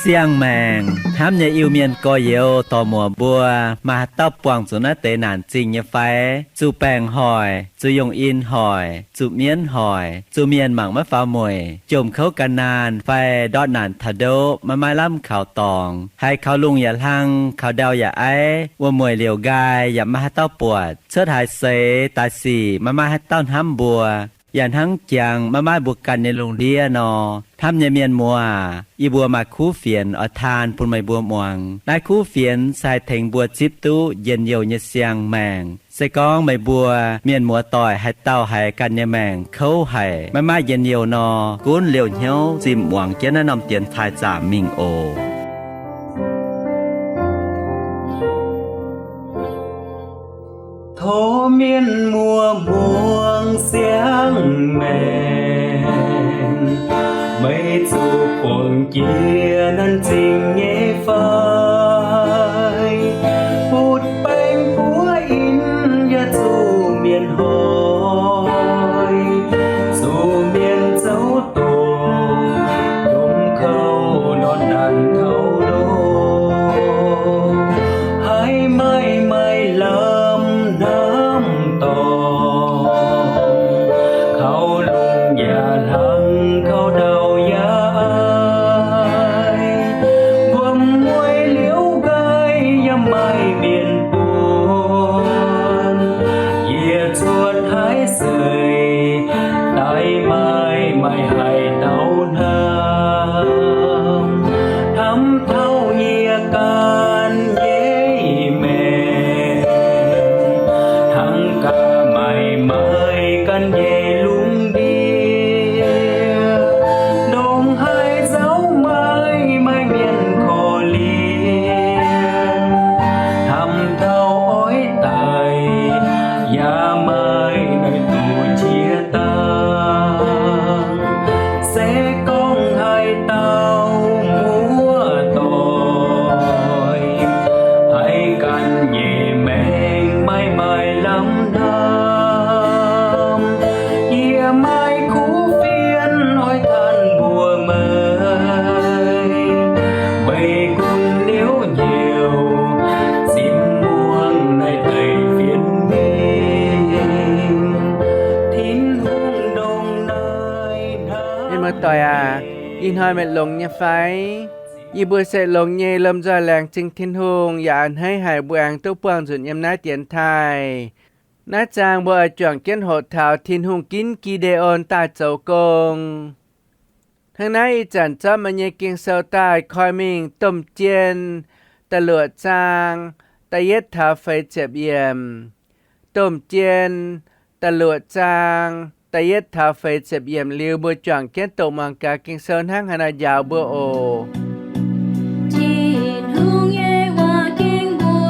Siang-maengc hnamv nyei Iu-Mienh gorx-youz dorc-muoc mbuo, maaih haaix dauh buangh zuqc naaiv deix naanc zingh nyei fai? Zuqc baengc hoic, zuqc yungh in hoic, zuqc mienv hoic, zuqc mienh mangc maiv faaux mueic, jomc kouv gan naanh fai ndortv naanc taux ndoqv maiv maaih lamh kaux dorngx, haiz kaux lungh yaac hlang, kaux ndau yaac aiv, wuom-mueic liouc nqaai yaac maiv maaih haaix dauh buatc, cuotv haaix seix daaih sic maiv maaih haaix dauh hnamv mbuo, yaac hnangv jangx maiv maaih mbuo ganh nyei lungh ndiev nor, hnamv nyei mienh muoz, yie mbuo maaih kuv fienx oix taan bun meih mbuo muangx. Naaiv kuv fienx se haih tengx mbuo zipv duqv njien-youh nyei siang-maengc. Se gorngv meih mbuo mienh muoz-doic haaix dauh haiz ganh nyei maengc kouv haic, maiv maaih njien-youh nor, gunv liouh hnyouv zimh muangx jienv naaiv norm dienx taaih zaamc mingh oc. Tov mienh muoz muangx siang-maengc, meih zuqc buangh jiex naanc zingh nyei fai? Butv baengc buov in yaac zuqc mienh hoic, zuqc mienh zoux doqc, jomc kouv ndortv naanc taux ndoqv, haiz maaih maaih lamh hnamv dorngc, kaux lungh yaac hlang, kaux ndau yaac aiv, wuom-mueic liouc nqaai yaac maaih mienh buonc, yie cuotv haaix seix daaih maaih maaih haaix dauh hnamv, hnamv taux yie ganh nyei maengc, hnangv gaax maaih maaih ganh nyei lungh ndiev, ndongc haaix nzauh maaih maaih mienh korv-lienh, hnamv taux oix daic yaac maaih naaiv duqv qiex dangh. Se gorngv haaix dauh muoz-doic haiz ganh nyei maengc maaih maaih lamh hnamv, yie maaih kuv fienx oix tanh mbuox meih, meih gunv liouc hnyouv zipv muangx naaiv deix fienx mingh. Tin-Hungh ndongc naaiv hnamv. Mienh muoz-doic aac, ih hnoi meih longx nyei fai? Yie mbuo se longx nyei, lomh nzoih laengz zingh Tin-Hungh yaac a'hneiv haic mbuo aengx duqv buangh nzunc yiem naaiv dienx taaih. Naaiv zaang mbuo oix juangc jienv hoqc taux Tin-Hungh ginv Gi^nde^on daaih zoux gong. Hnangv naaiv ih zanc zorqv meih nyei Ging-Sou daaih koi mingh Domh Jien da'luoqc zaang da'yietv taux feix ziepc yiemc. Domh Jien da'luoqc zaang da'yietv taux feix ziepc yiemc liuz, mbuo juangc jienv doqc muangx gaax Ging-Sou hnangv haaix nor njaaux mbuo oc. Tin-Hungh nyei waac gengh mbuo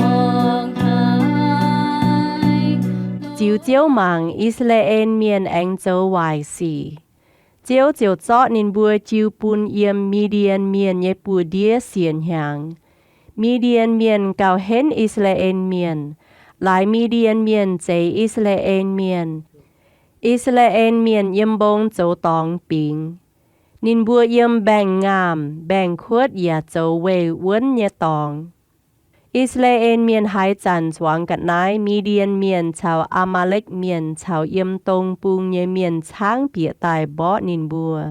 horngc haic. Ziux Ziouv mangc, I^saa^laa^en Mienh aengx zoux waaic sic. Ziouv ziouc zorqv ninh mbuo jiu bun yiem Mi^ndi^en Mienh nyei buoz-ndiev siec hnyangx. Mi^ndi^en Mienh gauh henv I^saa^laa^en Mienh, laaix Mi^ndi^en Mienh zeix I^saa^laa^en Mienh. I^saa^laa^en Mienh yiem mbong zoux dorngx bingx. Ninh mbuo yiem mbaengx-ngaamc mbaengx-kuotv yaac zoux weih wuonv nyei dorngx. I^saa^laa^en Mienh haaix zanc zuangx ga'naaiv, Mi^ndi^en Mienh caux Aa^maa^lekv Mienh caux yiem dong bung nyei mienh caangv bieqc daaih mborqv ninh mbuo.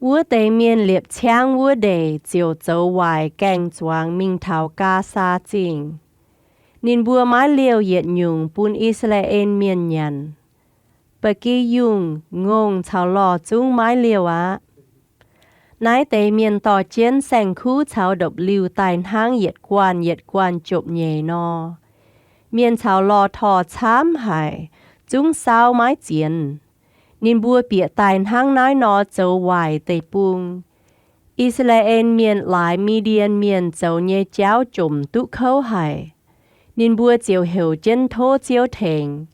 Wuov deix mienh liepc ciangv wuov ndeic ziouc zoux waaic gaengh zuangx mingh taux Gaa^saa Zingh. Ninh mbuo maiv liouh yietc nyungc bun I^saa^laa^en Mienh nyanc. Ba'gi yungh, ngongh caux lorh zungv maiv liouh aqv. Naaiv deix mienh dorh jienv saeng-kuv caux ndopv-liuh daaih hnangv yietc guanh yietc guanh jopv-nyeic nor. Mienh caux lorh torh camv haic, zungv saauv maiv zienx. Ninh mbuo bieqc daaih hnangv naaiv nor zoux waaic deic-bung. I^saa^laa^en Mienh laaix Mi^ndi^en Mienh zoux nyei jauv jomc duqv kouv haic. Ninh mbuo ziouc heuc jienv tov Ziouv tengx.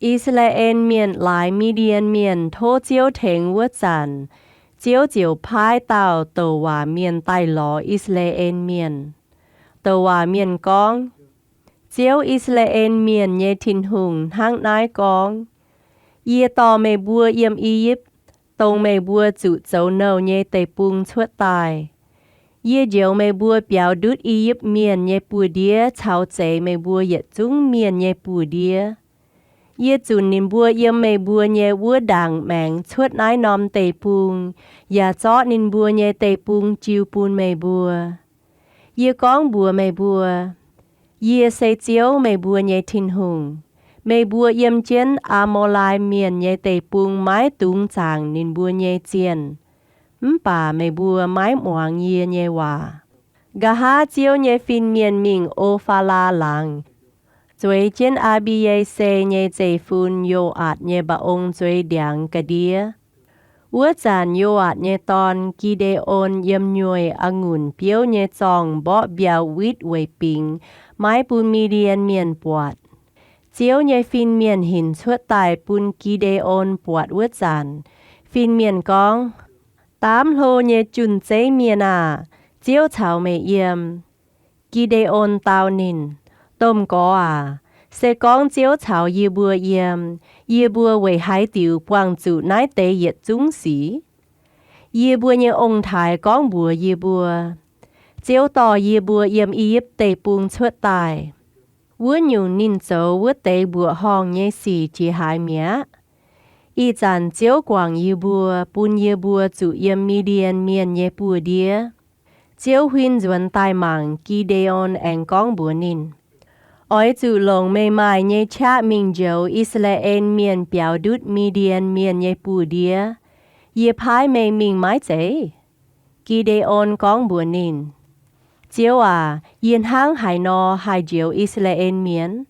I^saa^laa^en Mienh laaix Mi^ndi^en Mienh tov Ziouv tengx wuov zanc, Ziouv ziouc paaiv dauh douc waac mienh daaih lorz I^saa^laa^en Mienh. Douc waac mienh gorngv, Ziouv, I^saa^laa^en Mienh nyei Tin-Hungh, hnangv naaiv gorngv, Yie dorh meih mbuo yiem I^yipv, dongh meih mbuo zuqc zoux nouh nyei deic-bung cuotv daaih. Yie njoux meih mbuo biaux ndutv I^yipv Mienh nyei buoz-ndiev caux zeix meih mbuo yietc zungv mienh nyei buoz-ndiev. Yie zunc ninh mbuo yiem meih mbuo nyei wuov ndaangc maengx cuotv naaiv norm deic-bung, yaac zorqv ninh mbuo nyei deic-bung jiu bun meih mbuo. Yie gorngv mbuox meih mbuo, Yie se Ziouv, meih mbuo nyei Tin-Hungh. Meih mbuo yiem jienv Aa^mo^lai Mienh nyei deic-bung maiv dungx zaangc ninh mbuo nyei zienh, mv baac meih mbuo maiv muangx yie nyei waac. Nqa'haav Ziouv nyei fin-mienh mingh O^faa^laa Laangz, zueiz jienv Aa^mbi^ye^se nyei zeiv-fun, Yo^aatc, nyei mba'ong zueiz ndiangx ga'ndiev. Wuov zanc Yo^aatc nyei dorn, Gi^nde^on, yiem nyueic a'ngunc biouv nyei zorngh mborqv mbiauh witv weic bingx maiv bun Mi^ndi^en Mienh buatc. Ziouv nyei fin-mienh hinc cuotv daaih bun Gi^nde^on buatc wuov zanc, fin-mienh gorngv, Daamv hlo nyei jun-zeiv mienh aah! Ziouv caux meih yiem. Gi^nde^on dau ninh, Domh Gorx aac, se gorngv Ziouv caux yie mbuo yiem, yie mbuo weic haaix diuc buangh zuqc naaiv deix yietc zungv sic? Yie mbuo nyei ong-taaix gorngv mbuox yie mbuo, Ziouv dorh yie mbuo yiem I^yipv Deic-Bung cuotv daaih. Wuov nyungc ninh zoux wuov deix mbuoqc horngh nyei sic jiex haaix mi'aqv? Ih zanc Ziouv guangc yie mbuo, bun yie mbuo zuqc yiem Mi^ndi^en Mienh nyei buoz-ndiev. Ziouv huin nzuonx daaih mangc Gi^nde^on aengx gorngv mbuox ninh, Oix zuqc longc meih maaih nyei qaqv mingh njoux I^saa^laa^en Mienh biaux ndutv Mi^ndi^en Mienh nyei buoz-ndiev. Yie paaiv meih mingh maiv zeiz? Gi^nde^on gorngv mbuox ninh, Ziouv aac, yie hnangv haaix nor haih njoux I^saa^laa^en Mienh?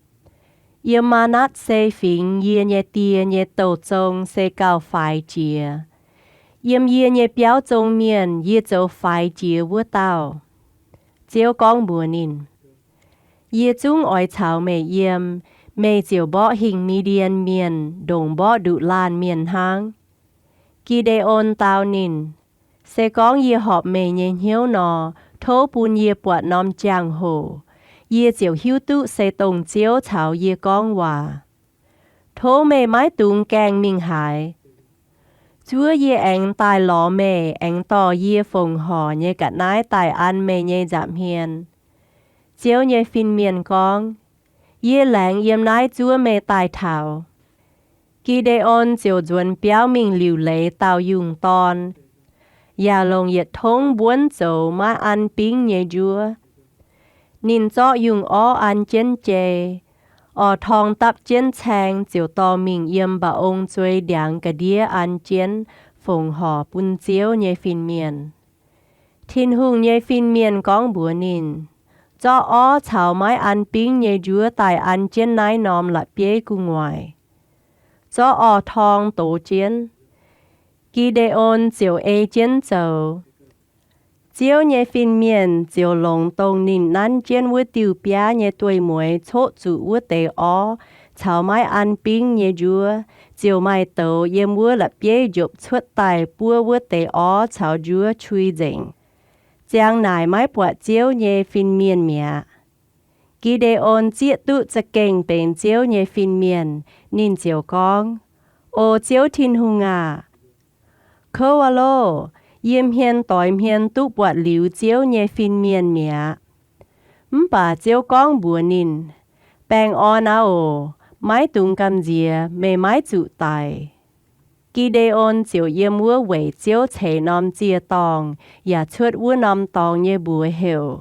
Yiem Maa^natv^se Fingx yie nyei die nyei douh zong se gauh faix jiex. Yiem yie nyei biauv zong mienh yie zoux faix jiex wuov dauh. Ziouv gorngv mbuox ninh, Yie zungv oix caux meih yiem, meih ziouc mborqv hingh Mi^ndi^en Mienh ndongc mborqv nduqc laanh mienh hnangv. Gi^nde^on dau ninh, Se gorngv yie horpc meih nyei hnyouv nor, tov bun yie buatc norm jangx-hoc, yie ziouc hiuv duqv se dongh Ziouv caux yie gorngv waac. Tov meih maiv dungx gaengh mingh haaix. Zuov yie aengx daaih lorz meih aengx dorh yie fongc horc nyei ga'naaiv daaih an meih nyei nza'hmien. Ziouv nyei fin-mienh gorngv, Yie laengz yiem naaiv zuov meih daaih taux. Gi^nde^on ziouc nzuonx biauv mingh liuc leiz dauh yungh dorn, yaac longc yietc tongv mbuonv zoux maiv an bingv nyei njuov. Ninh zorqv yungh orv an jienv jei, orv-torng dapv jienv caeng, ziouc dorh mingh yiem mba'ong zueiz ndiangx ga'ndiev an jienv fongc horc bun Ziouv nyei fin-mienh. Tin-Hungh nyei fin-mienh gorngv mbuox ninh, Zorqv orv caux maiv an bingv nyei njuov daaih an jienv naaiv norm la'bieiv gu'nguaaic. Zorqv orv-torng dox jienv. Gi^nde^on ziouc ei jienv zoux. Ziouv nyei fin-mienh ziouc longx dongh ninh nanv jienv wuov diuh biaav nyei dueiv-mueiz coqv zuqc wuov deix orv caux maiv an bingv nyei njuov, ziouc maaih douz yiem wuov la'bieiv njopv cuotv daaih buov wuov deix orv caux njuov qui nzengc. Ziang naaic maiv buatc Ziouv nyei fin-mienh mi'aqv. Gi^nde^on zieqv duqv za'gengh benx Ziouv nyei fin-mienh. Ninh ziouc gorngv, O Ziouv Tin-Hungh aah! Kouv aqv loh! Yie hmien doix hmien duqv buatc liuz Ziouv nyei fin-mienh mi'aqv. Mv baac Ziouv gorngv mbuox ninh, Baengh orn aqv oc. Maiv dungx gamh nziex. Meih maiv zuqc daic. Gi^nde^on ziouc yiem wuov weic Ziouv ceix norm ziec-dorngh yaac cuotv wuov norm dorngx nyei mbuox heuc,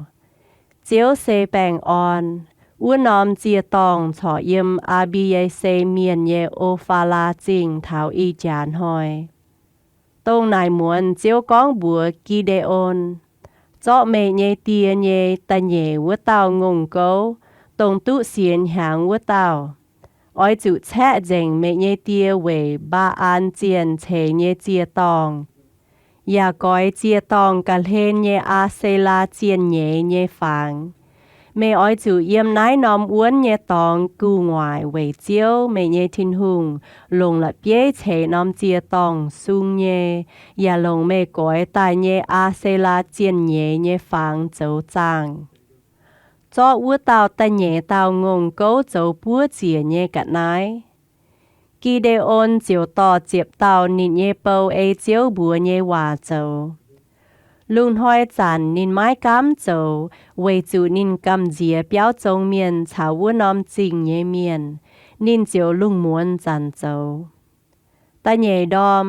Ziouv se Baengh Orn. Wuov norm ziec-dorngh corc yiem Aa^mbi^ye^se Mienh nyei O^faa^laa Zingh taux ih jaax hnoi. Dongh naaic muonz Ziouv gorngv mbuox Gi^nde^on, Zorqv meih nyei die nyei da'nyeic wuov dauh ngongh gouv, dongh duqv sienx hnyangx wuov dauh, oix zuqc caeqv nzengc meih nyei die weic Mbaa^an Zienh ceix nyei ziec-dorngh, yaac goix ziec-dorngh ga'hlen nyei Aa^se^laa Zienh nyeiz nyei fangx. Meih oix zuqc yiem naaiv norm wuonv nyei dorngx gu'nguaaic weic Ziouv, meih nyei Tin-Hungh, longc la'bieiv ceix norm ziec-dorngh sung nyei, yaac longc meih goix daaih nyei Aa^se^laa zienh nyeiz nyei fangx zoux zaangh. Zorqv wuov dauh da'nyeic dauh ngongh gouv zoux buov ziec nyei ga'naaiv. Gi^nde^on ziouc dorh ziepc dauh ninh nyei bou ei Ziouv mbuox nyei waac zoux. Lungh hnoi zanc ninh maiv gaamv zoux, weic zuqc ninh gamh nziex biauv zong mienh caux wuov norm zingh nyei mienh. Ninh ziouc lungh muonz zanc zoux. Da'nyeic ndorm,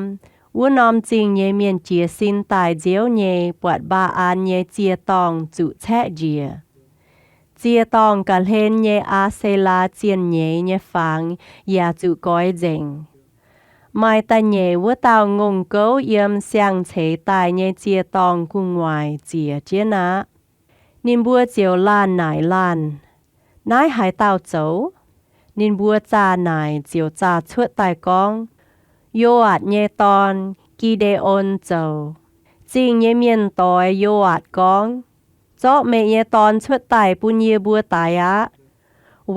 wuov norm zingh nyei mienh jiez sin daaih nziouv nyei buatc Mbaa^an nyei ziec-dorngh zuqc caeqv njiec. Ziec-dorngh ga'hlen nyei Aa^se^laa zienh nyeiz nyei fangx yaac zuqc goix nzengc. Maaih da'nyeic wuov dauh ngongh gouv yiem siang-ceix daaih nyei ziec-dorngh gu'nguaaic ziec jienv aqv. Ninh mbuo ziouc laanh naaic laanh, Naaiv haaix dauh zoux? Ninh mbuo zaah naaic ziouc zaah cuotv daaih gorngv, Yo^aatc nyei dorn, Gi^nde^on zoux. Zingh nyei mienh doix Yo^aatc gorngv, Zorqv meih nyei dorn cuotv daaih bun yie mbuo daix aqv,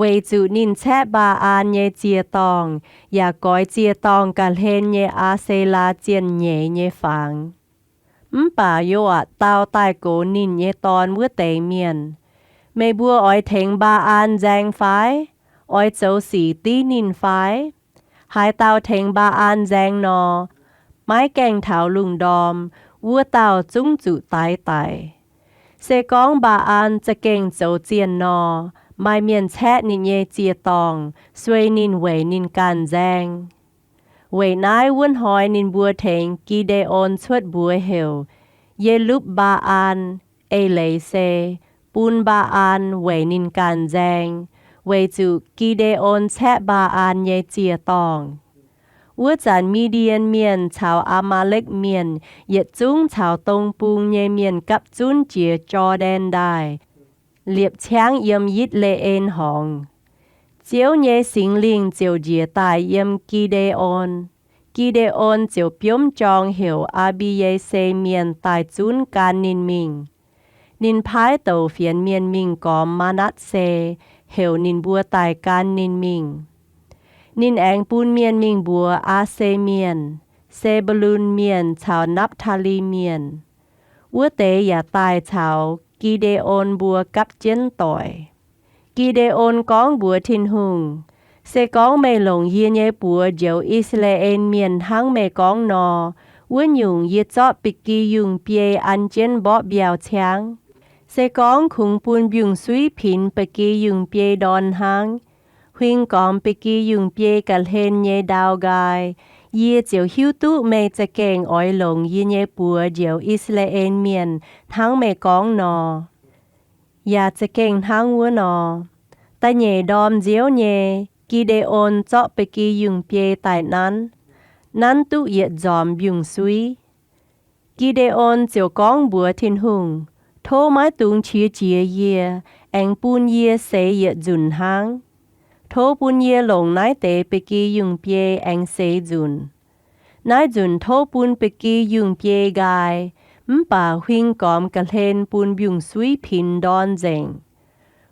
weic zuqc ninh caeqv Mbaa^an nyei ziec-dorngh yaac goix ziec-dorngh ga'hlen nyei Aa^se^laa zienh nyeiz nyei fangx. Mv baac Yo^aatc dau daaih gox ninh nyei dorn wuov deix mienh, Meih mbuo oix tengx Mbaa^an nzaeng fai? Oix zoux sic div ninh fai? Haaix dauh tengx Mbaa^an nzaeng nor, maiv gaengh taux lungh ndorm, wuov dauh zungv zuqc daix daic. Se gorngv Mbaa^an za'gengh zoux zienh nor, maaih mienh caeqv ninh nyei ziec-dorngh, suei ninh weic ninh ganh nzaeng. Weic naaiv wuov hnoi ninh mbuo tengx Gi^nde^on cuotv mbuox heuc Ye^lupv^mbaa^an, eix leiz se, bun Mbaa^an weic ninh ganh nzaeng, weic zuqc Gi^nde^on caeqv Mbaa^an nyei ziec-dorngh. Wuov zanc Mi^ndien Mienh caux Aa^maa^lekv Mienh yietc zungv caux dong bung nyei mienh gapv zunv jiex Jor^ndaen Ndaaih, liepc ciangv yiem Yitv^le^en Horngz. Ziouv nyei Singx Lingh ziouc njiec daaih yiem Gi^nde^on. Gi^nde^on ziouc biomv jorng heuc Aa^mbi^ye^se Mienh daaih zunv gan ninh mingh. Ninh paaiv douc fienx mienh mingh gormx Maa^natv^se, heuc ninh mbuo daaih gan ninh mingh. Ninh aengx bun mienh mingh mbuox Aa^se Mienh, Se^mbe^lun Mienh caux Napv^taa^li Mienh. Wuov deix yaac daaih caux Gi^nde^on mbuo gapv jienv doic. Gi^nde^on gorngv mbuox Tin-Hungh, Se gorngv meih longc yie nyei buoz njoux I^saa^laa^en Mienh hnangv meih gorngv nor, wuov nyungc yie zorqv ba'gi yungh biei an jienv mborqv mbiauh ciangv. Se gorngv kungx bun mbiungc-suiv pinx ba'gi yungh biei ndorn hnangv, huing gormx ba'gi yungh biei ga'hlen nyei ndau nqaai, yie ziouc hiuv duqv meih za'gengh oix longc yie nyei buoz njoux I^saa^laa^en Mienh hnangv meih gorngv nor. Yaac za'gengh hnangv wuov nor, da'nyeic ndorm nziouv nyei, Gi^nde^on zorqv ba'gi yungh biei daaih nanv, nanv duqv yietc nzormx mbiungc-suiv. Gi^nde^on ziouc gorngv mbuox Tin-Hungh, Tov maiv dungx qiex jiez yie, aengx bun yie seix yietc nzunc hnangv. Tov bun yie longc naaiv deix ba'gi yungh biei aengx seix nzunc. Naaiv nzunc tov bun ba'gi yungh biei nqaai, mv baac huing gormx ga'hlen bun mbiungc-suiv pinx ndorn nzengc.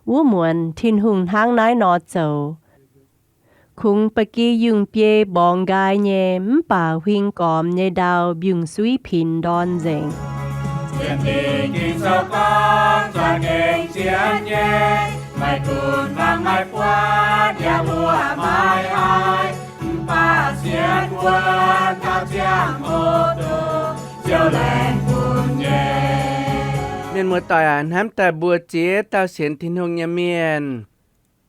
Wuov muonz Tin-Hungh hnangv naaiv nor zoux. Kungx ba'gi yungh biei mborngx nqaai nyei, mv baac huing gormx nyei ndau mbiungc-suiv pinx ndorn nzengc. Mienh muoz-doic aac, hnamv daaih mbuo ziex dauh sienx Tin-Hungh nyei mienh,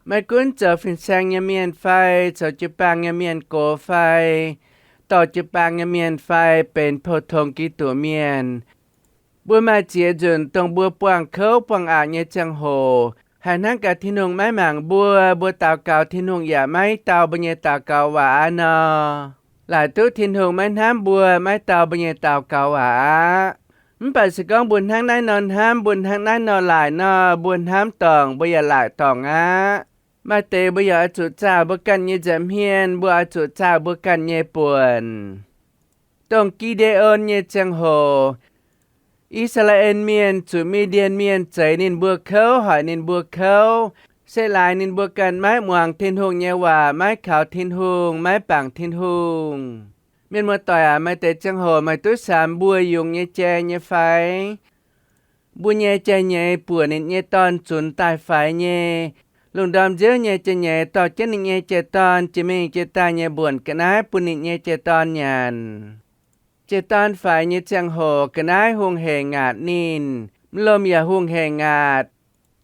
maiv gunv zoux fin-saeng nyei mienh fai zoux jiu-baang nyei mienh gox fai dorh jiu-baang nyei mienh fai benx pou-tong Giduc mienh, mbuo maaih ziex nzunc dongh mbuo buangh kouv buangh aqc nyei ziangh hoc, haih hnangv gaax Tin-Hungh maiv mangc mbuo, mbuo daux gaux Tin-Hungh yaac maiv dau mbuo nyei daux gaux waac aqv nor, laaic duqv Tin-Hungh maiv hnamv mbuo, maiv dau mbuo nyei daux gaux waac aqv. Mv baac se gorngv mbuo hnangv naaiv nor hnamv, mbuo hnangv naaiv nor laaic nor, mbuo hnamv dorngc mbuo yaac laaic dorngc aqv. Maaih deix mbuo yaac oix zuqc zaah mbuo ganh nyei nza'hmien, mbuo oix zuqc zaah mbuo ganh nyei buonc. Dongh Gi^nde^on nyei ziangh hoc, I^saa^laa^en Mienh zuqc Mi^ndien Mienh zeix ninh mbuo kouv, hoic ninh mbuo kouv, se laaix ninh mbuo ganh maiv muangx Tin-Hungh nyei waac, maiv kaux Tin-Hungh, maiv bangc Tin-Hungh. Mienh muoz-doic aac, maaih deix ziangh hoc meih duqv samx mbuo yungz nyei jai nyei fai? Mbuo nyei jai-nyeiz buoc ninh nyei dorn zunx daaih faix nyei, lungh ndorm nziouv nyei jai-nyeiz dorh jienv ninh nyei jai-dorn jiex mingh jiex daaih nyei mbuonc ga'naaiv bun ninh nyei jai-dorn nyanc. Jai-dorn faix nyei ziangh hoc ga'naaiv hungh hec ngaatc ninh, mv lomh yaac hungh hec ngaatc,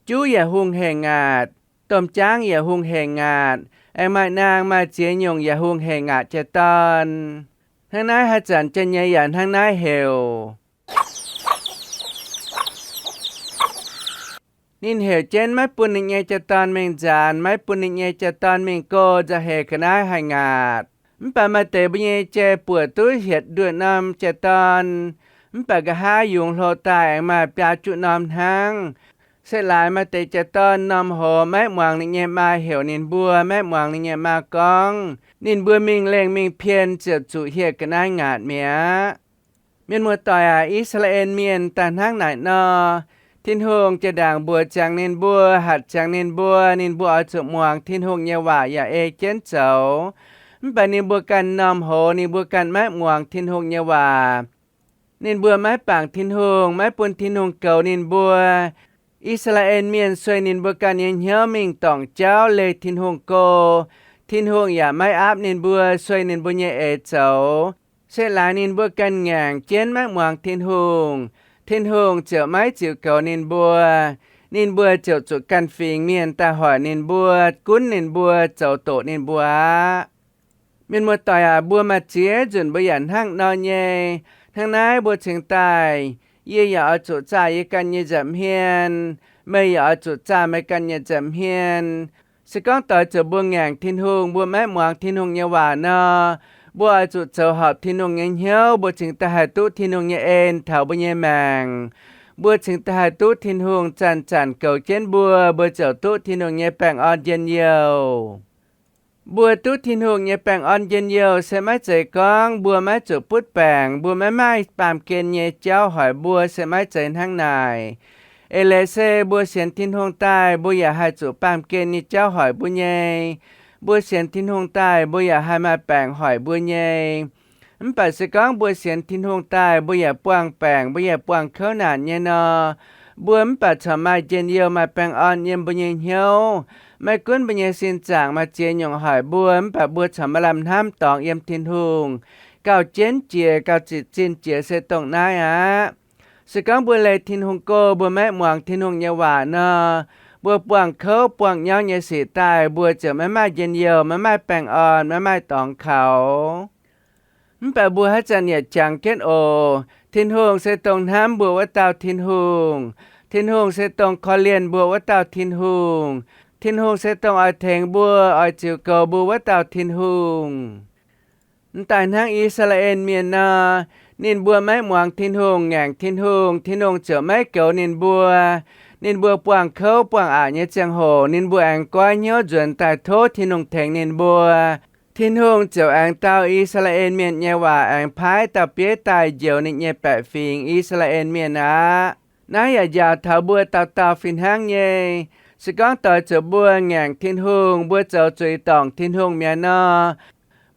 juv yaac hungh hec ngaatc, domh jaangv yaac hungh hec ngaatc, aengx maaih naang maaih ziex nyungc yaac hungh hec ngaatc jai-dorn. Hnangv naaiv haaix zanc jai-nyeiz yaac hnangv naaiv heuc. Ninh heuc jienv maiv bun ninh nyei jai-dorn mingh nzaanx, maiv bun ninh nyei jai-dorn mingh go, nzauh heix ga'naaiv haih ngaatc. Mv baac maaih deix mbuo nyei jai buoc duqv hietc nduoh norm jai-dorn, mv baac nqa'haav yungz hlo daaih aengx maaih biaa juqv norm hnangv. Se laaix maaih deix jai-dorn m'normh hoz maiv muangx ninh nyei maa heuc ninh mbuo, maiv muangx ninh nyei maa gorngv, ninh mbuo mingh lengh mingh pien ziouc zuqc hieh ga'naaiv ngaatc mi'aqv. Mienh muoz-doic aac, I^saa^laa^en Mienh daaih hnangv naaic nor, Tin-Hungh jaa-ndaangc mbuox ziangx ninh mbuo, hatc ziangx ninh mbuo, ninh mbuo oix zuqc muangx Tin-Hungh nyei waac yaac ei jienv zoux. Mv baac ninh mbuo ganh m'normh hoz ninh mbuo ganh maiv muangx Tin-Hungh nyei waac. Ninh mbuo maiv bangc Tin-Hungh, maiv bun Tin-Hungh goux ninh mbuo. I^saa^laa^en Mienh sueih ninh mbuo ganh nyei hnyouv mingh dorngc jauv leih Tin-Hungh go. Tin-Hungh yaac maiv aapv ninh mbuo, sueih ninh mbuo nyei eix zoux. Se laaix ninh mbuo ganh ngaengc jienv maiv muangx Tin-Hungh, Tin-Hungh ziouc maiv ziux goux ninh mbuo. Ninh mbuo ziouc zuqc ganh fingx mienh daaih hoic ninh mbuo, gunv ninh mbuo, zoux doqc ninh mbuo aqv. Mienh muoz-doic aac, mbuo maaih ziex nzunc mbuo yaac hnangv nor nyei. Hnangv naaiv mbuo cingx daaih, yie yaac oix zuqc zaah yie ganh nyei nza'hmien, meih yaac oix zuqc zaah meih ganh nyei nza'hmien. Se gorngv doix zuqc mbuo ngaengc Tin-Hungh, mbuo maiv muangx Tin-Hungh nyei waac nor, mbuo oix zuqc zoux horpc Tin-Hungh nyei hnyouv, mbuo cingx daaih haih duqv Tin-Hungh nyei en taux mbuo nyei maengc. Mbuo cingx daaih haih duqv Tin-Hungh zanc-zanc goux jienv mbuo, mbuo ziouc duqv Tin-Hungh nyei baengh orn njien-youh. Mbuo duqv Tin-Hungh nyei baengh orn njien-youh se maiv zeiz gorngv mbuo maiv zuqc butv baengc, mbuo maiv maaih baamh gen nyei jauv hoic mbuo, se maiv zeiz hnangv naaic. Eix leiz se mbuo sienx Tin-Hungh daaih, mbuo yaac haih zuqc baamh gen nyei jauv hoic mbuo nyei. Mbuo sienx Tin-Hungh daaih, mbuo yaac haih maaih baengc hoic mbuo nyei. Mv baac se gorngv mbuo sienx Tin-Hungh daaih, mbuo yaac buangh baengc, mbuo yaac buangh kouv naanc nyei nor, mbuo mv baac corc maaih njien-youh, maaih baengh orn yiem mbuo nyei hnyouv. Maiv gunv mbuo nyei sin zaangc maaih ziex nyungc hoic mbuo, mv baac mbuo corc maaih lamh hnamv dorngx yiem Tin-Hungh. Gauh jienv jiex, gauh zitc zinh jiex se dongh naaiv aqv. Se gorngv mbuo leih Tin-Hungh go, mbuo maiv muangx Tin-Hungh nyei waac nor, mbuo buangh kouv buangh nyauv nyei sic daaih, mbuo ziouc maiv maaih njien-youh, maiv maaih baengh orn, maiv maaih dorngx kaux. Mv baac mbuo haaix zanc yaac jangx jienv oc, Tin-Hungh se dongh hnamv mbuo wuov dauh Tin-Hungh. Tin-Hungh se dongh korv-lienh mbuo wuov dauh Tin-Hungh. Tin-Hungh se dongh oix tengx mbuo, oix ziux goux mbuo wuov dauh Tin-Hungh. M'daaih hnangv I^saa^laa^en Mienh nor, ninh mbuo maiv muangx Tin-Hungh, ngaengc Tin-Hungh, Tin-Hungh ziouc maiv goux ninh mbuo. Ninh mbuo buangh kouv buangh aqc nyei ziangh hoc, ninh mbuo aengx goiv hnyouv nzuonx daaih tov Tin-Hungh tengx ninh mbuo. Tin-Hungh ziouc aengx dau I^saa^laa^en Mienh nyei waac aengx paaiv dauh bieiv daaih njoux ninh nyei baeqc fingx, I^saa^laa^en Mienh aqv. Naaiv yaac njaaux taux mbuo dauh dauh fih hnangv nyei. Se gorngv doix zuqc mbuo ngaengc Tin-Hungh, mbuo zoux zuiz dorngc Tin-Hungh mi'aqv nor,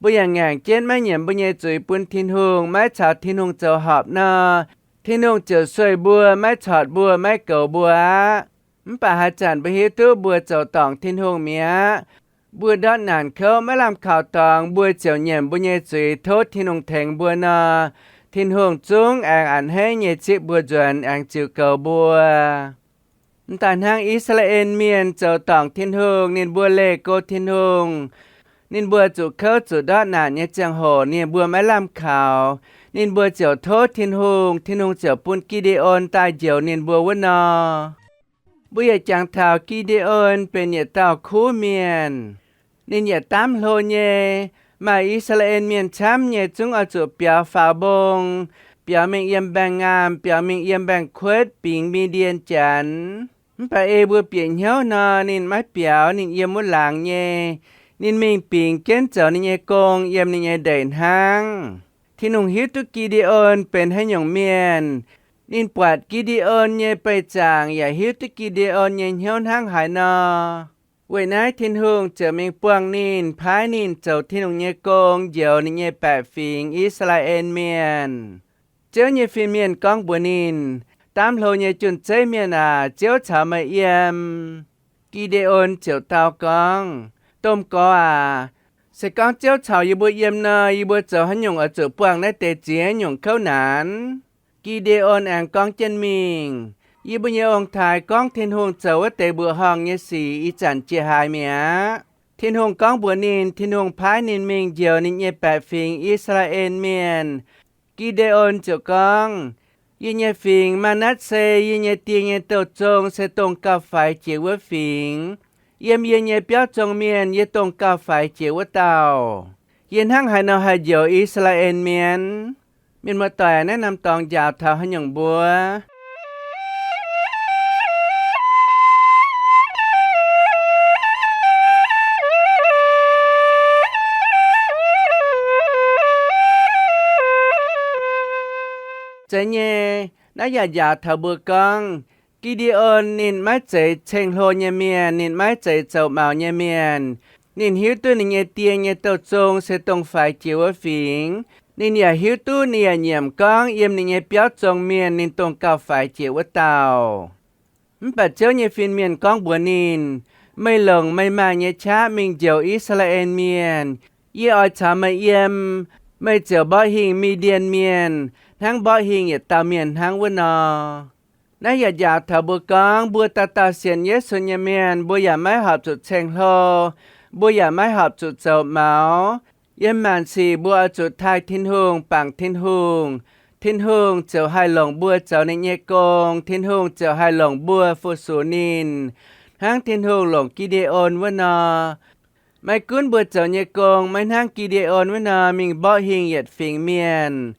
mbuo yaac ngaengc jienv maiv nyiemc mbuo nyei zuiz bun Tin-Hungh, maiv caux Tin-Hungh zoux horpc nor, Tin-Hungh ziouc sueih mbuo, maiv corc mbuo, maiv goux mbuo aqv. Mv baac haaix zanc mbuo hiuv duqv mbuo zoux dorngc Tin-Hungh mi'aqv, mbuo ndortv naanc kouv maiv lamh kaux dorngx, mbuo ziouc nyiemc mbuo nyei zuiz tov Tin-Hungh tengx mbuo nor, Tin-Hungh zungv aengx a'hneiv nyei zipv mbuo nzuonx, aengx ziux goux mbuo. M'daaih hnangv I^saa^laa^en Mienh zoux dorngc Tin-Hungh, ninh mbuo leih go Tin-Hungh, ninh mbuo zuqc kouv zuqc ndortv naanc nyei ziangh hoc ninh mbuo maiv lamh kaux, ninh mbuo ziouc tov Tin-Hungh, Tin-Hungh ziouc bun Gi^nde^on daaih njoux ninh mbuo wuov nor. Mbuo yaac jangx taux Gi^nde^on benx yietc dauh kuv mienh. Ninh yietc daamv hlo nyei. Maaih I^saa^laa^en Mienh camv nyei zungv oix zuqc biaux faaux mbong, biaux mingh yiem mbaengx-ngaamh, biaux mingh yiem mbaengx-kuotv bingx Mi^ndien Janx. Mv baac ei mbuo bieqc hnyouv nor, ninh maiv biaux, ninh yiem wuov laangz nyei. Ninh mingh bingx jienv zoux ninh nyei gong yiem ninh nyei ndeic hnangv. Tin-Hungh hiuv duqv Gi^nde^on benx haaix nyungc mienh. Ninh buatc Gi^nde^on nyei beih zaangc yaac hiuv duqv Gi^nde^on nyei hnyouv hnangv haaix nor. Weic naaiv Tin-Hungh ziouc mingh buangh ninh, paaiv ninh zoux Tin-Hungh nyei gong njoux ninh nyei baeqc fingx, I^saa^laa^en Mienh. Ziouv nyei fin-mienh gorngv mbuox ninh, Daamv hlo nyei jun-zeiv mienh aac, Ziouv caux meih yiem. Gi^nde^on ziouc dau gorngv, Domh gorx aac, se gorngv Ziouv caux yie mbuo yiem nor, yie mbuo zoux haaix nyungc oix zuqc buangh naaiv deix ziex nyungc kouv naanc? Gi^nde^on aengx gorngv jienv mingh, Yie mbuo nyei ong-taaix gorngv Tin-Hungh zoux wuov deix mbuoqc horngh nyei sic ih zanc jiex haaix mi'aqv. Tin-Hungh gorngv mbuox ninh, Tin-Hungh paaiv ninh mingh njoux ninh nyei baeqc fingx, I^saa^laa^en Mienh. Gi^nde^on ziouc gorngv, Yie nyei fingx, Maa^natv^se, yie nyei die nyei douh zong se dongh gauh faix jiex wuov fingx. Yiem yie nyei biauv zong mienh yie dongh gauh faix jiex wuov dauh. Yie hnangv haaix nor haih njoux I^saa^laa^en Mienh? Mienh muoz-doic, naaiv norm dorngx njaaux taux haaix nyungc mbuo? Zeiz nyei, naaiv yaac njaaux taux mbuo gorngv, Gi^nde^on ninh maiv zeiz ceng-hlo nyei mienh, ninh maiv zeiz zoux maux nyei mienh. Ninh hiuv duqv ninh nyei die nyei douh zong se dongh faix jiex wuov fingx. Ninh yaac hiuv duqv ninh yaac nyiemc gorngv yiem ninh nyei biauv zong mienh ninh dongh gauh faix jiex wuov dauh. Mv baac Ziouv nyei fin-mienh gorngv mbuox ninh, Meih longc meih maaih nyei qaqv mingh njoux I^saa^laa^en Mienh. Yie oix caux meih yiem. Meih ziouc mborqv hingh Mi^ndien Mienh, hnangv mborqv hingh yietc dauh mienh hnangv wuov nor. Naaiv yaac njaaux taux mbuo gorngv, mbuo dauh dauh sienx Yesu nyei mienh, mbuo yaac maiv horpc zuqc ceng-hlo, mbuo yaac maiv horpc zuqc zoux maux. Yiem maanc sic mbuo oix zuqc taaih Tin-Hungh, bangc Tin-Hungh, Tin-Hungh ziouc haih longc mbuo zoux ninh nyei gong, Tin-Hungh ziouc haih longc mbuo fu-sux ninh, hnangv Tin-Hungh longc Gi^nde^on wuov nor. Maiv gunv mbuo zoux nyei gong maiv hnangv Gi^nde^on wuov nor mingh mborqv hingh yietc fingx mienh,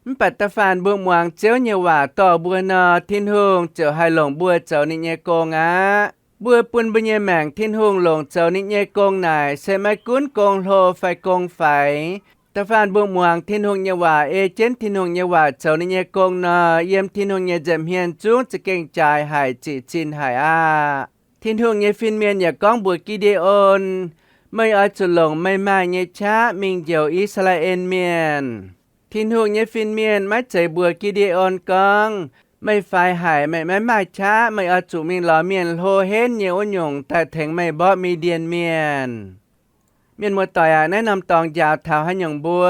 mv baac da'faanh mbuo muangx Ziouv nyei waac dorh mbuo nor, Tin-Hungh ziouc haih longc mbuo zoux ninh nyei gong aqv. Mbuo bun mbuo nyei maengc Tin-Hungh longc zoux ninh nyei gong naaic se maiv gunv gong hlo fai gong faix. Da'faanh mbuo muangx Tin-Hungh nyei waac, ei jienv Tin-Hungh nyei waac zoux ninh nyei gong nor, yiem Tin-Hungh nyei nza'hmien zungv za'gengh jaaix haic, ziqc zinh haic aqv. Tin-Hungh nyei fin-mienh yaac gorngv mbuox Gi^nde^on, Meih oix zuqc longc meih maaih nyei qaqv mingh njoux I^saa^laa^en Mienh. Tin-Hungh nyei fin-mienh maiv zeiz mbuox Gi^nde^on gorngv, Meih faix haic, meih maiv maaih qaqv, meih oix zuqc mingh lorz mienh hlo henv nyei wuov nyungc daaih tengx meih mborqv Mi^ndien Mienh. Mienh muoz-doic aac, naaiv norm dorngx njaaux taux haaix nyungc mbuo?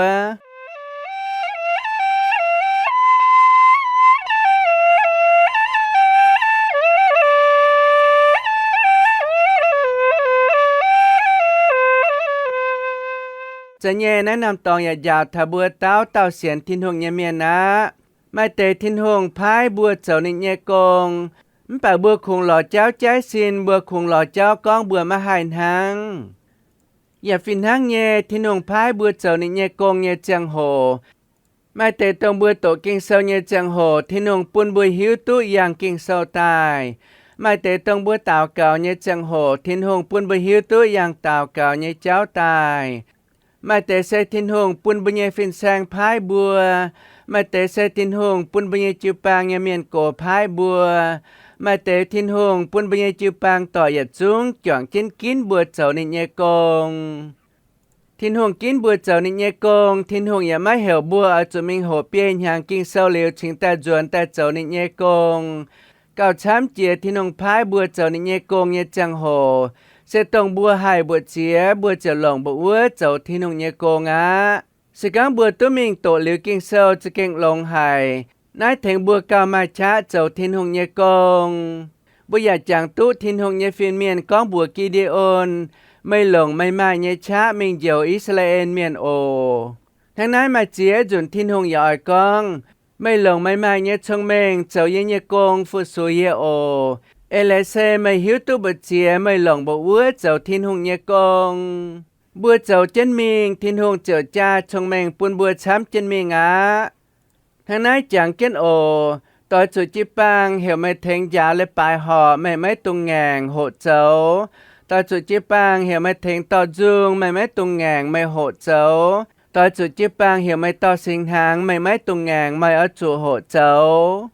Zeiz nyei, naaiv norm dorngx yaac njaaux taux mbuo dauh dauh sienx Tin-Hungh nyei mienh aqv. Maaih deix Tin-Hungh paaiv mbuo zoux ninh nyei gong, mv baac mbuo kungx lorz jauv jaiv sin, mbuo kungx lorz jauv gorngv mbuo maiv haih hnangv. Yaac fih hnangv nyei, Tin-Hungh paaiv mbuo zoux ninh nyei gong nyei ziangh hoc, maaih deix dongh mbuo doqc Ging-Sou nyei ziangh hoc, Tin-Hungh bun mbuo hiuv duqv yangh Ging-Sou daaih. Maaih deix dongh mbuo daux gaux nyei ziangh hoc, Tin-Hungh bun mbuo hiuv duqv yangh daux gaux nyei jauv daaih. Maaih deix se Tin-Hungh bun mbuo nyei fin-saeng paaiv mbuo. Maaih deix se Tin-Hungh bun mbuo nyei jiu-baang nyei mienh gox paaiv mbuo. Maaih deix Tin-Hungh bun mbuo nyei jiu-baang dorc yietc zungv juangc jienv ginv mbuo zoux ninh nyei gong. Tin-Hungh ginv mbuo zoux ninh nyei gong, Tin-Hungh yaac maiv heuc mbuo oix zuqc mingh hoqc biei hnyangx Ging-Sou liuz cingx daaih nzuonx daaih zoux ninh nyei gong. Gauh camv jiex Tin-Hungh paaiv mbuo zoux ninh nyei gong nyei ziangh hoc, se dongh mbuo haih mbu'ziex, mbuo ziouc longc mbu'wuov zoux Tin-Hungh nyei gong aqv. Se gorngv mbuo duqv mingh doqc liuz Ging-Sou za'gengh longx haic. Naaiv tengx mbuo gauh maaih qaqv zoux Tin-Hungh nyei gong. Mbuo yaac jangx duqv Tin-Hungh nyei fin-mienh gorngv mbuox Gi^nde^on, Meih longc meih maaih nyei qaqv mingh njoux I^saa^laa^en Mienh oc. Hnangv naaiv maaih ziex nzunc Tin-Hungh yaac oix gorngv, Meih longc meih maaih nyei cong-mengh zoux yie nyei gong fu-sux yie oc. Eix leiz se meih hiuv duqv mbu'ziex meih longc mbu'wuov zoux Tin-Hungh nyei gong. Mbuo zoux jienv mingh, Tin-Hungh ziouc jaa cong-mengh bun mbuo camv jienv mingh aqv. Hnangv naaiv jangx jienv oc. Doix zuqc jiu-baang heuc meih tengx njaaux leiz-baaix horc, meih maiv dungx ngaengc, hoqc zoux. Doix zuqc jiu-baang heuc meih tengx dorh nzung, meih maiv dungx ngaengc, meih hoqc zoux. Doix zuqc jiu-baang heuc meih dorh singx hnaangx, meih maiv dungx ngaengc, meih oix zuqc hoqc zoux.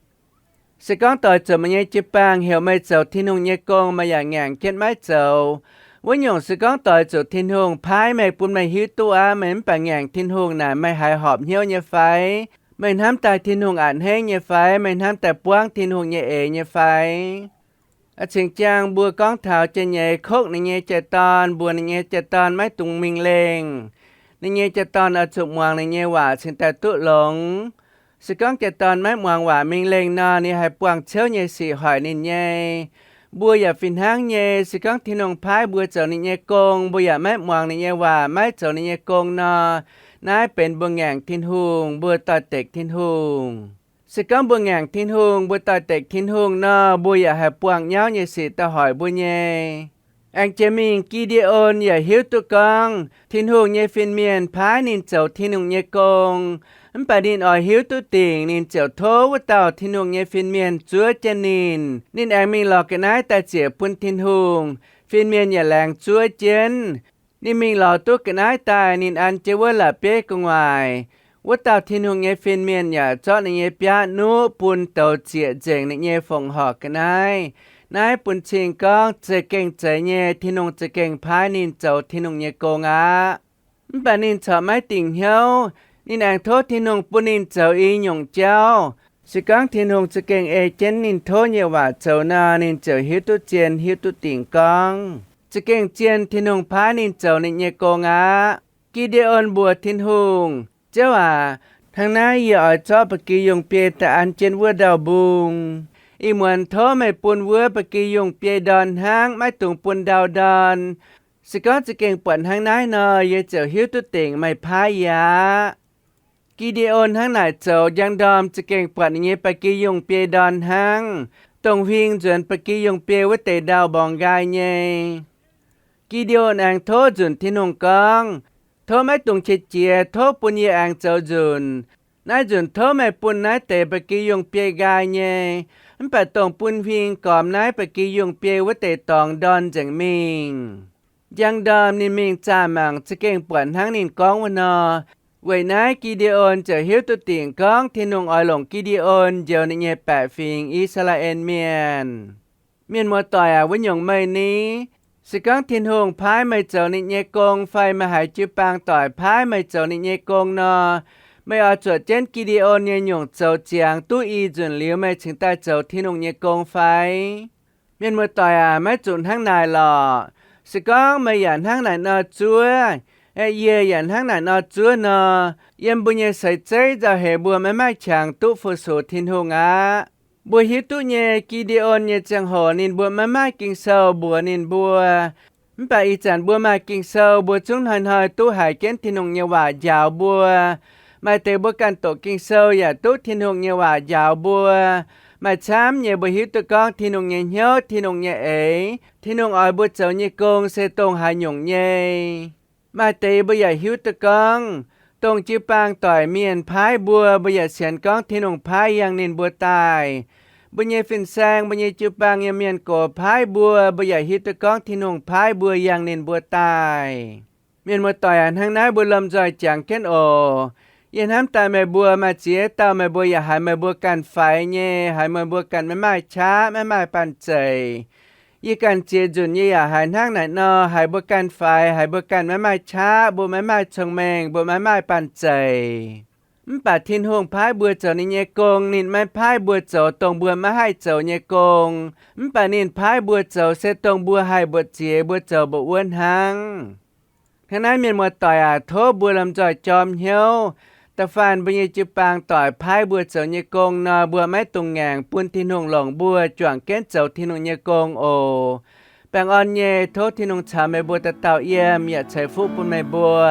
Se gorngv doix zuqc meih nyei jiu-baang heuc meih zoux Tin-Hungh nyei gong, meih yaac ngaengc jienv maiv zoux, wuov nyungc se gorngv doix zuqc Tin-Hungh paaiv meih, bun meih hiuv duqv aqv, meih mv baac ngaengc Tin-Hungh naaic, meih haiz horpc hnyouv nyei fai? Meih hnamv daaih Tin-Hungh a'hneiv nyei fai? Meih hnamv daaih buangv Tin-Hungh nyei eix nyei fai? Cingx jaang mbuo gorngv taux jiex nyeiz kokv ninh nyei jai-dorn, mbuox ninh nyei jai-dorn maiv dungx mingh lengh. Ninh nyei jai-dorn oix zuqc muangx ninh nyei waac cingx daaih duqv longx. Se gorngv jai-dorn maiv muangx waac mingh lengh nor, ninh haih buangh ciouv nyei sic hoic ninh nyei. Mbuo yaac fih hnangv nyei, se gorngv Tin-Hungh paaiv mbuo zoux ninh nyei gong, mbuo yaac maiv muangx ninh nyei waac, maiv zoux ninh nyei gong nor, naaiv benx mbuo ngaengc Tin-Hungh, mbuo doix-dekc Tin-Hungh. Se gorngv mbuo ngaengc Tin-Hungh, mbuo doix-dekc Tin-Hungh nor, mbuo yaac haih buangh nyauv nyei sic daaih hoic mbuo nyei. Aengx jiex mingh Gi^nde^on yaac hiuv duqv gorngv Tin-Hungh nyei fin-mienh paaiv ninh zoux Tin-Hungh nyei gong. Mv baac ninh oix hiuv duqv dingc, ninh ziouc tov wuov dauh Tin-Hungh nyei fin-mienh zuov jienv ninh. Ninh aengx mingh lorz ga'naaiv daaih ziec bun Tin-Hungh. Fin-mienh yaac laengz zuov jienv. Ninh mingh lorz duqv ga'naaiv daaih, ninh an jienv wuov la'bieiv gu'nguaaic. Wuov dauh Tin-Hungh nyei fin-mienh yaac zorqv ninh nyei biaav nuqv bun douz zieqc nzengc ninh nyei fongc horc ga'naaiv. Naaiv bun cing gorngv za'gengh zeiz nyei, Tin-Hungh za'gengh paaiv ninh zoux Tin-Hungh nyei gong aqv. Mv baac ninh corc maiv dingc hnyouv. Ninh aengx tov Tin-Hungh bun ninh zoux i nyungc jauv. Se gorngv Tin-Hungh za'gengh ei jienv ninh tov nyei waac zoux nor, ninh ziouc hiuv duqv zien, hiuv duqv dingc gorngv za'gengh zien Tin-Hungh paaiv ninh zoux ninh nyei gong aqv. Gi^nde^on mbuox Tin-Hungh, Ziouv aac, hnangv naaiv yie oix zorqv ba'gi yungh biei daaih an jienv wuov ndau-mbung. Ih muonz tov meih bun wuov ba'gi yungh biei ndorn hnangv, maiv dungx bun ndau ndorn. Se gorngv za'gengh buatc hnangv naaiv nor, yie ziouc hiuv duqv dingc meih paaiv yie aqv. Gi^nde^on hnangv naaic zoux, njang ndorm za'gengh buatc ninh nyei ba'gi yungh biei ndorn hnangv, dongh huing nzuonx ba'gi yungh biei wuov deix ndau-mborngx nqaai nyei. Gi^nde^on aengx tov nzunc Tin-Hungh gorngv, Tov maiv dungx qiex jiez, tov bun yie aengx zoux nzunc. Naaiv nzunc tov meih bun naaiv deix ba'gi yungh biei nqaai nyei. Mv baac dongh bun huing gormx naaiv ba'gi yungh biei wuov deix dorngx ndorn nzengc mingh. Njang ndorm ninh mingh zaah mangc, za'gengh buatc hnangv ninh gorngv wuov nor. Weic naaiv Gi^nde^on ziouc hiuv duqv dingc gorngv Tin-Hungh oix longc Gi^nde^on njoux ninh nyei baeqc fingx, I^saa^laa^en Mienh. Mienh muoz-doic aac, wuov nyungc meih ni? Se gorngv Tin-Hungh paaiv meih zoux ninh nyei gong fai meih haiz jiu-baang doic paaiv meih zoux ninh nyei gong nor, meih oix zuoqc jienv Gi^nde^on nyei nyungc zoux ziangx duqv i nzunc liuz meih cingx daaih zoux Tin-Hungh nyei gong fai? Mienh muoz-doic aac, maiv zuqc hnangv naaic lorqc. Se gorngv meih yaac hnangv naaic nor zuov, aeqv, yie yaac hnangv naaic nor zuov nor, yiem mbuo nyei seix zeiv nzauh heix mbuo maiv maaih qangx duqv fu-sux Tin-Hungh aqv. Mbuo hiuv duqv nyei, Gi^nde^on nyei ziangh hoc ninh mbuo maiv maaih Ging-Sou mbuox ninh mbuo. Mv baac ih zanc mbuo maaih Ging-Sou, mbuo zungv hnoi-hnoi duqv haiz jienv Tin-Hungh nyei waac njaaux mbuo. Maaih deix mbuo ganh doqc Ging-Sou yaac duqv Tin-Hungh nyei waac njaaux mbuo. Maaih camv nyei mbuo hiuv duqv gorngv Tin-Hungh nyei hnyouv, Tin-Hungh nyei eix, Tin-Hungh oix mbuo zoux nyei gong se dongh haaix nyungc nyei. Maaih deix mbuo yaac hiuv duqv gorngv, dongh jiu-baang doic mienh paaiv mbuo, mbuo yaac sienx gorngv Tin-Hungh paaiv yangh ninh mbuo daaih. Mbuo nyei fin-saeng, mbuo nyei jiu-baang nyei mienh gox paaiv mbuo, mbuo yaac hiuv duqv gorngv Tin-Hungh paaiv mbuo yangh ninh mbuo daaih. Mienh muoz-doic aac, hnangv naaiv mbuo lomh nzoih jangx jienv oc. Yie hnamv daaih meih mbuo maaih ziex dauh meih mbuo yaac haiz meih mbuo ganh faix nyei, haiz meih mbuo ganh maiv maaih qaqv, maiv maaih banh zeic. Yie ganh ziex nzunc yie yaac haiz hnangv naaic nor, haiz mbuo ganh faix, haiz mbuo ganh maiv maaih qaqv, mbuo maiv maaih cong-mengh, mbuo maiv maaih banh zeic. Mv baac Tin-Hungh paaiv mbuo zoux ninh nyei gong, ninh maiv paaiv mbuo zoux dongh mbuo maiv haih zoux nyei gong. Mv baac ninh paaiv mbuo zoux se dongh mbuo haih mbuoqc ziex mbuo zoux mbuoqc wuov hnangv. Hnangv naaiv mienh muoz-doic aac, tov mbuo lomh nzoih jorm hnyouv. Da'faanh mbuo nyei jiu-baang doic paaiv mbuo zoux nyei gong nor, mbuo maiv dungx ngaengc, bun Tin-Hungh longc mbuo juangc jienv zoux Tin-Hungh nyei gong oc. Baengh orn nyei, tov Tin-Hungh caux meih mbuo dauh dauh yiem yaac ceix fuqv bun meih mbuo.